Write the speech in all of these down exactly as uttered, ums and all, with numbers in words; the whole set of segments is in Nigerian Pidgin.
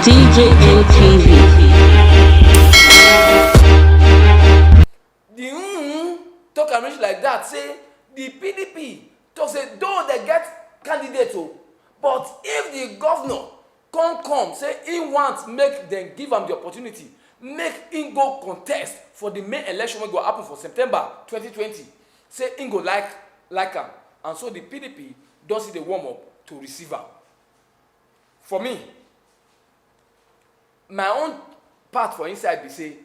D J M T V. The mm talk am reach like that, say the P D P talk say though they get candidate o, but if the governor come come say he want make dem give am the opportunity, make him go contest for the main election wey go happen for September twenty twenty, say him go like like am. And so the P D P don see the warm up to receive am. For me, my own part for inside be say,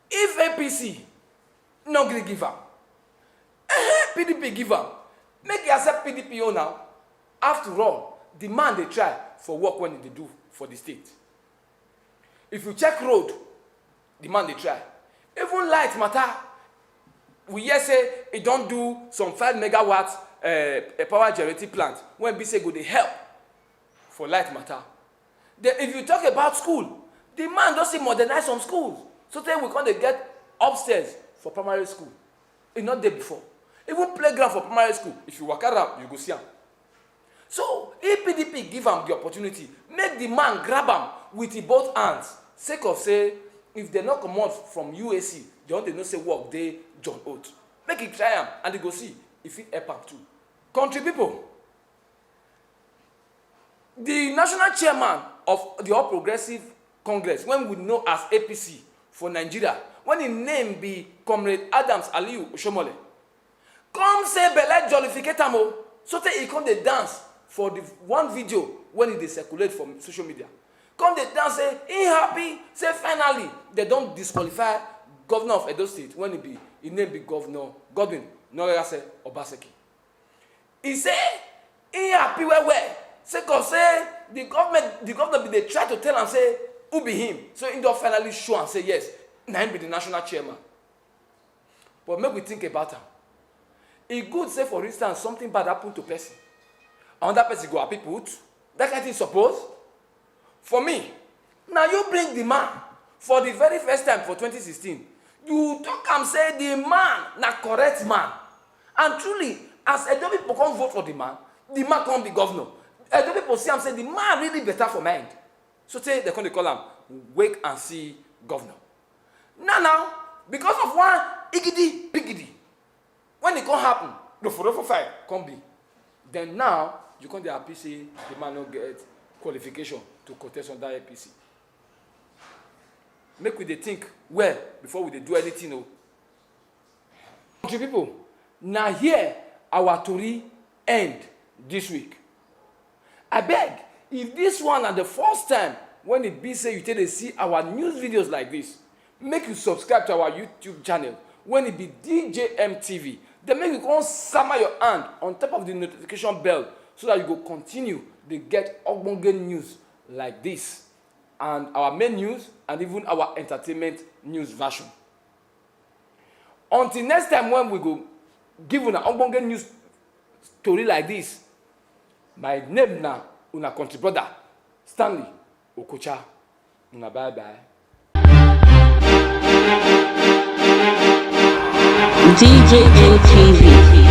if A P C no gree give am, eh, P D P give am, make e accept P D P own now. After all, the man dey try for work when he dey do for the state. If you check road, the man dey try. Even light matter, we hear say e don do some five megawatt uh, power generating plant wey be say go dey help for light matter. Then if you talk about school, the man don still modernize some schools, so tey we come dey get upstairs for primary school. E no dey before. Even playground for primary school, if you waka round, you go see am. So if P D P give am the opportunity, make the man grab am with him both hands, sake of say if dem no comot from U A C, dem don dey know say work dey John Oat. Make e try am and e go see if e fit help am too. Country people, the national chairman of the All Progressive Congress, wey we know as A P C for Nigeria, wey him name be Comrade Adams Aliyu Oshiomhole, come say belle jollificate am o, so tey e come dey dance for the one video wey e dey circulate for social media. Come dey dance say he happy say finally dem don disqualify governor of Edo State, wey e be, him name be Governor Godwin Nwogerase Obaseki. He say he happy well well, sake of say the government, the governor bin dey try to tell am say who be him, so he don finally show am say yes, na him be the national chairman. But make we think about am. E good say, for instance, something bad happen to person, another person go happy put? That kind thing suppose? For me, na you bring the man for the very first time for twenty sixteen. You talk am say the man na correct man. And truly, as Edo people come vote for the man, the man come be governor. Edo people see am say the man really better for mind. So tey dem come dey call am wait and see governor. Now now, because of one igidi pigidi, when e come happen, roforofo fire come be. Then now, you come dey happy say the man no get qualification to contest under A P C. Make we dey think well before we dey do anything o. Country people, na here our tori end this week. Abeg, if this one na the first time when e be say you take dey see our news videos like this, make you subscribe to our YouTube channel wey e be D J M T V. Then make you come sama your hand on top of the notification bell so that you go continue dey get ogbonge news like this and our main news and even our entertainment news version. Until next time when we go give una ogbonge news story like this, my name na una country brother Stanley Okocha. Una bye bye. D J M T V.